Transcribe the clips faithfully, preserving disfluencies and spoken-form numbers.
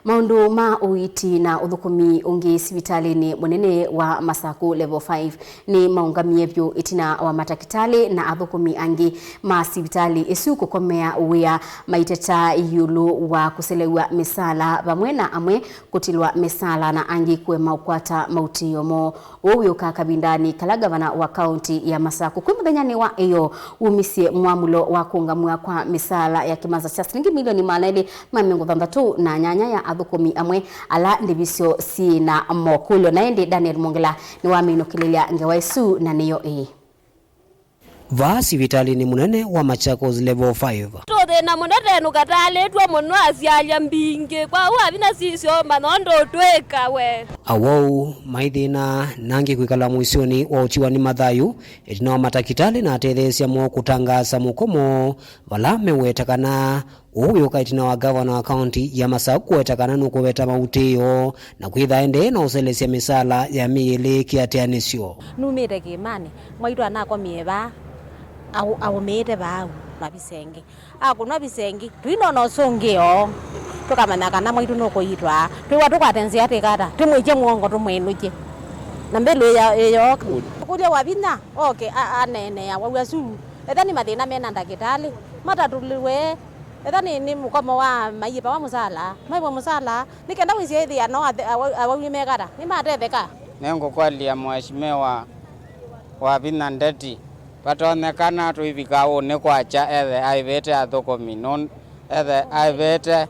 Maũndũ ma ũiiti na ũthũkũmi ũngĩ sivitalĩnĩ mũnene wa Masaku Level five nĩ maũngamie vyũ ĩtina wa matakĩtalĩ na athũkũmi angĩ ma sivitalĩ ĩsu kũkomea wĩa maiteta ĩũlũ wa kũselew'a mĩsaala vamwe na amwe kũtilwa mĩsaala na angĩ kũema ũkwata mautĩĩo moo. Ũu wĩũka kavindanĩ kala ngavana wa kaunti ya Masaku kwĩ mũthenyanĩ wa ĩyoo wumisye mwamũlo wa kũũngamw'a kwa mĩsaala ya kĩmanza kya silingi milioni maana elĩ ma mĩongo thanthatũ na nyanya ya athũkũmi amwe ala ndĩvi syoo syĩ na mokũlyo. Na ĩndĩ Daniel Mwongela nĩwaminũkĩlĩlya ngewa ĩsu na nĩyo ĩĩ. Vaa sivitalĩnĩ mũnene wa Machakos Level five. Tũthĩna mũno twenũka taalĩtw'e mũno asyalya mbingĩ, kwa ũu avinya sisyo manya ũndũ ũtwĩka we. Awau maithĩna na angĩ kwĩkala mũisyonĩ wa ũtiwa nĩ mathayũ, ĩtina wa matakĩtalĩ na atetheesya moo kũtangaasa mũkomo vala meweta kana Ũu wĩũka ĩtina wa ngavana wa kaunti ya Masaku kũweta kana nũkũveta mautĩĩo na kwĩtha endee na ũselesya mĩsaala ya mĩĩ ĩlĩ kĩatĩanĩsyo. Numĩte kĩĩmanĩ, mwaitũ anakomie vaa, aũ-, aũmĩĩte vaa na visengi. Akũnwa visengi, tũinona ũsũngĩo, tũkamanya kana mwaitũ nũkũitwa. Twĩwa tũkwate nzĩa twĩka ata? Tũmwĩkye mũongo tũmwĩnũkye. Na mbĩlũ ĩya ĩyooka. Kũlya Wavinya oke a-, aneenea wau asu. Etha nĩ mathĩna mena ndakĩtalĩ, matatũlĩwe. Etha nĩ, nĩ mũkomo wa maiĩpawa mũsala, maĩvwa mũsala, nĩ kenda wĩsye ĩthĩa no athe-, awau, awau nĩmekata, nĩmatetheka. Nĩngũkwelya Mheshimiwa Wavinya Ndeti, vatonyekana tũivika ũnĩ kwakya ethe aĩvĩte athũkũmi, nũn-, ethe aĩvĩte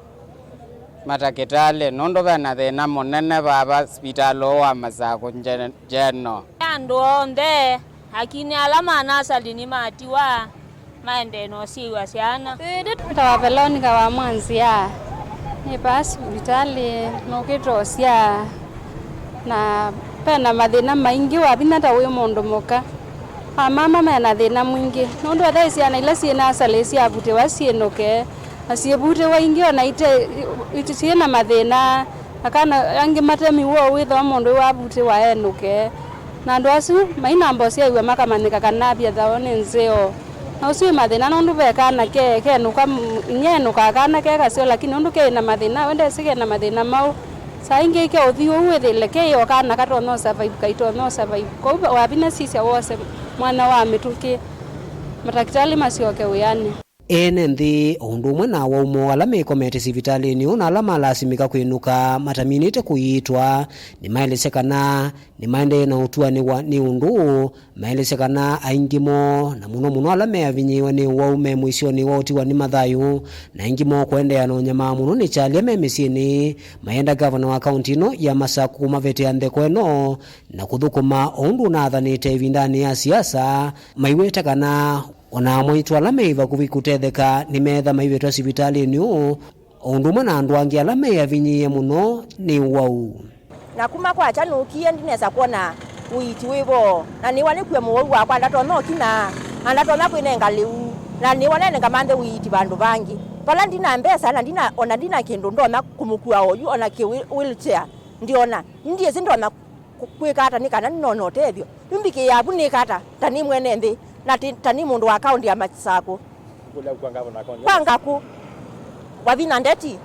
matakĩtalĩ, nũndũ vena thĩna mũnene vava sivitalĩ ũũ wa Masaku nje-, General. Andũ onthe, akini ala ma nasali nĩmatiwa, maendee na ũsyĩw'a syana. Nĩtawa Veronica wa Mwanzia. Nĩ vaa sivitalĩ nũkĩte ũsyaa, na vena mathĩna maingĩ, Wavinya ta wĩ mũndũ mũka. Amama mena thĩna mwingĩ, nũndũ etha syana ila syĩ nasali syavutĩwa syĩnũke, na syĩvutĩwa ingĩ ona ite, ite, syĩ na mathĩna. Akana angĩ matemiwe ũwĩthwa mũndũ wavutĩwa enũke. Na andũ asu mai na mbosya iw'a makamanyĩka kana avya thayũ nĩ nzeo. Na ũsu wĩ mathĩna nũndũ ve kana ke, kenũka, m-, inyia enũkaa kana ke kaseo, lakini ũndũ keĩ na mathĩna, we ndesĩ ke na mathĩna maũ. Saa ingĩ ke ũthi ũu wĩthĩle keĩ o kana katonya ũsurvive, kaitonya ũsurvive. Kwoou Wavinya sisya wose mwana wa mĩtũkĩ, matakĩtalĩ masyoke wĩanĩ. Ene nthĩ, o ũndũ ũmwe na awau moo ala mekomete sivitalĩnĩ ũũ na ala malasimĩka kwĩnũka mataminĩte kũiitwa, nĩmaelesya kana nĩmaendee na ũtuanĩwa nĩ ũndũ ũũ. Maelesya kana aingĩ moo, na mũno mũno ala meavinyĩĩwe nĩ ũwau, me mũisyonĩ wa ũtiwa nĩ mathayũ, na aingĩ moo kũendeea na ũnyamaa mũno nĩ kyalya me mĩsyĩnĩ, mayenda ngavana wa kaunti ĩno ya Masaku kũmavetea ntheko ĩno na kũthũkũma o ũndũ ũnathanĩte ĩvindanĩ ya siasa, maiweta kana O na amwaitũ ala meĩ vakuvĩ kũtetheka nĩmeetha maivĩtwa sivitalĩnĩ ũũ, o ũndũ ũmwe na andũ angĩ ala meavinyĩĩe mũno nĩ ũwau. Na kuma kwakya nũkie ndinesa kwona ũiiti wĩ vo, na nĩwa nĩkue mũwau wakwa, ndatonya ũkina, na ndatonya kwĩnenga lĩu, na nĩwa nene ngamanthe ũiiti vandũ vangĩ vala ndina mbesa, na ndina, o na ndina kĩndũ ndonya kũmũkua oyu, o na kĩ wheel-, wheelchair ndiona. Ndyĩsĩ ndonya kũ-, kwĩka ata nĩ kana nĩnone ũtethyo? Yu mbikĩĩa vu nĩka ata ta nĩ mwene nthĩ, na ti-, ta nĩ mũndũ wa kaũntĩ ya Masaku? Ngũlya kwa ngavana wa kaũntĩ. Kwa ngakũ, Wavinya Ndeti,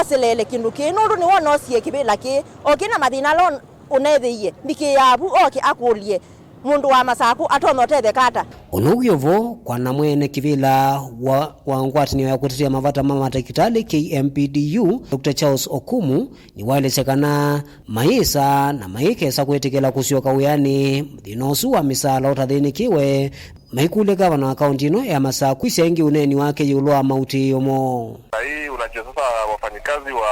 oseleele kĩndũ kĩĩ, nũndũ nĩwe ũnoosie kĩvĩla kĩĩ, o kĩ na mathĩna ala ũn-, ũnethĩie. Mbikĩĩa vu oke akũlye, mũndũ wa Masaku atonya ũtetheka ata? Ũnũw'o vo, kwa na mwene kĩvĩla wa, wa ngwatanĩo ya kũtetea mavata ma matakĩtalĩ, K M P D U, Doctor Charles Okumu, nĩwaelesya kana mayĩsa na mayĩkesa kwĩtĩkĩla kũsyoka wĩanĩ, thĩna ũsu wa mĩsaala ũtathĩnĩkĩwe, maikũlya ngavana wa kaũntĩ ĩno ya Masaku isya ĩngĩ ũneeni wake ĩũlũ wa mautĩĩo moo. Saa hii unajua sasa wafanyikazi wa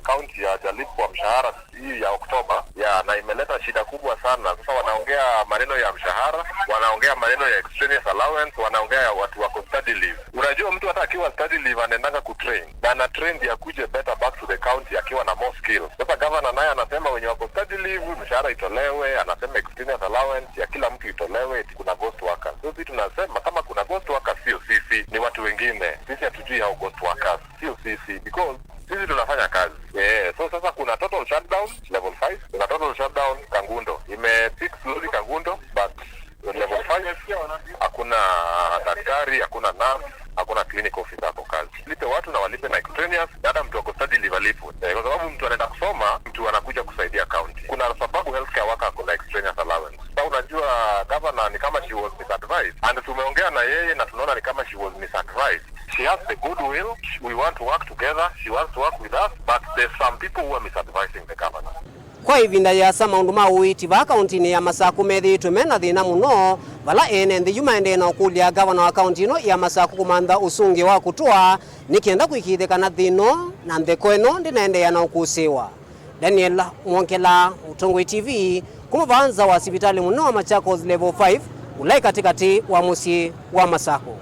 kaunti hawajalipwa mshahara hii ya Oktoba, ya, na imeleta shida kubwa sana. Sasa wanaongea maneno ya mshahara, wanaongea maneno ya extraneous allowance, wanaongea ya watu wako study leave. Unajua mtu hata akiwa study leave anaendanga kutrain, na ana train ndio akuje better back to the county akiwa na more skills. Sasa governor naye anasema wenye wako study leave mshahara itolewe, anasema extraneous allowance ya kila mtu itolewe, eti kuna ghost workers. So sisi tunasema kama kuna ghost workers sio sisi, ni watu wengine. Sisi hatujui hao ghost workers, sio sisi, because sisi tunafanya kazi. Yeah, so sasa kuna total shutdown level five, kuna total shutdown Kangundo. Imefix slowly Kangundo, but level five hakuna daktari, hakuna nurse, hakuna clinic officer hapo kazi. Lipe watu na walipe na extraneous, na hata mtu ako study leave alipwe. Kwa sababu mtu anaenda kusoma, mtu anakuja kusaidia county. Kuna sababu healthcare worker kuna extraneous allowance. Sasa unajua governor ni kama she was misadvised. And tumeongea na yeye na tunaona ni kama she was misadvised. She has the goodwill. We want to work together. She wants to work with us. But there's some people who are misadvising the governor. Kwa ĩvinda yĩasa, maũndũ ma ũiiti vaa kaũntĩnĩ ya Masakũ methĩĩtwe me na thĩna mũno, vala ene nthĩ yu maendee na ũkũlya ngavana wa kaũntĩ ĩno ya Masakũ kũmantha ũsũngĩo wa kũtũa nĩ kenda kũĩkĩĩthya kana thĩna na ntheko ĩno ndĩnaendeea na ũkũsĩĩwa. Daniel Mwongela, Mũtongoi T V, kuma vaa nza wa sivitalĩ mũnene wa Machakos Level five, ũla wĩ katĩkatĩ wa mũsyĩ wa Masakũ.